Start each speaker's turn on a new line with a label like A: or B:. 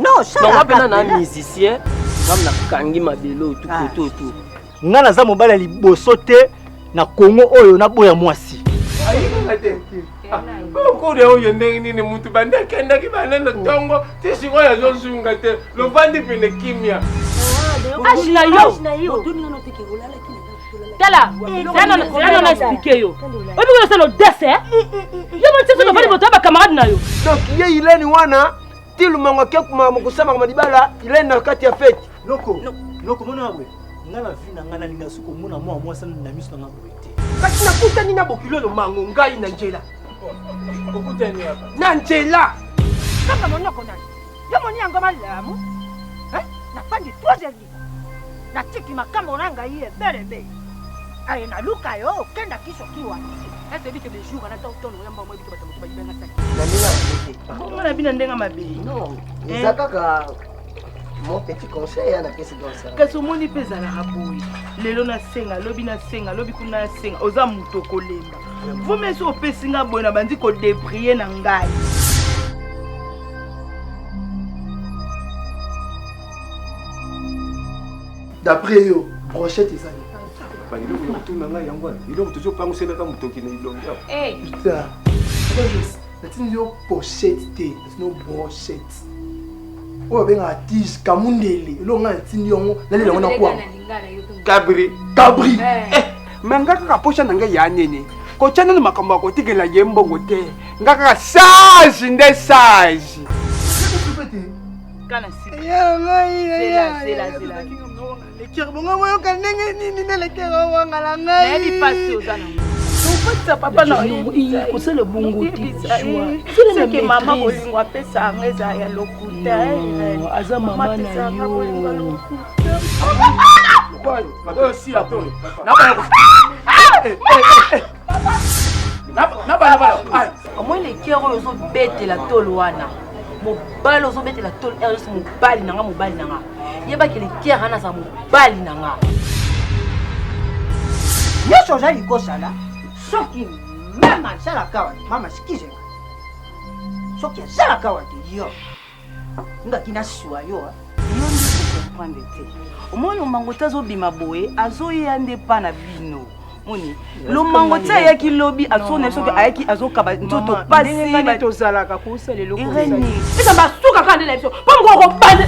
A: Non,
B: Donc nga mpena na musicien, ngam nakangi mabele oyo tu kote oyo tu.
C: Nga naza mobali ya liboso te na Congo oyo naboya mwasi.
D: Ayebaka te. Okuri oyo ndenge nini mutu banda akendaki banda na ntongo ti sikoyo azozunga te lovandi pene kimia.
E: Age na yo. Tala, zela na expliquer yo. Oyebi ko osala audace, eh? Yo moni soki ovandi moto ya ba camarade na yo.
D: Donc ye Irène wana ti lumango ake kosamaka libala Irène na kati ya fete.
C: Noko, noko mona boye. Nga na vie na nga nalinga soki komona mwa mwasi na miso na nga boye te.
D: Kasi nakutani na bokilo lomango ngai na nzela.
B: Okutani hapa.
D: Na nzela.
A: Kaka monoko na yo moni yango malamu. Nafandi 3 heures natiki makambo na ngai ebele ebele aye naluka yo okendaki soki wapi
E: esebi ke le jour wana ntango tono oyamba moi bito bato moto bayibenga saki
D: na ndenge mabe te.
F: Bongo na bino ndenge mabe.
D: Non, eza kaka mon petit conseil ya napesi donc.
F: Kasi omoni mpe ezalaka boye, lelo nasenga, lobi nasenga, lobi kuna nasenga, oza moto okolemba. Vome so opesi nga boye nabandi kodebrie na ngai.
G: D'après yo, brochette eza nini?
D: Ba eloko ya kotuna ngai yango wana, eloko tozopanguselaka motoki na elongi awa.
G: Putain. Natindi yo pochette te, natindi yo brochette. Oyo babengaka tige kamundele, eloko ngai natindi yango, nalela yango na kwanga.
D: Kabri.
G: Kabri.
D: Eh, me nga kaka posa na ngai ya nini? Kotya nanu makambo ya kotikela ye mbongo te. Nga kaka sage nde sage.
F: Kana sika.
G: Zela,
F: zela, zela.
G: Lekere bongo boyoka ndenge nini nde lekere owangala ngai.
F: Nayebi pasi oza nango. Opatisa papa na
B: yo. Kosala bongo te.
F: Soki mama bolingo apesa yango eza ya lokuta.
B: Aza mama na yo.
E: Omoni lekere oyo ozobetela tolo wana mobali ozobetela tolo rs mobali na nga mobali na nga yebaki lekere wana aza mobali na nga
A: nyonso ozali kosala soki mama azalaka wana mama sikize nga soki azalaka wana te yo ngaki nasua yo
F: yo nde kocomprendre te omoni lomango te azobima boye azoya nde pa na bino moni lomango te ayaki lobi azona biso ayaki azokaba nzoto pasi
B: tozalaka kosala eloko
E: eza basuka kaka nde na biso mpo mokoko kobanda.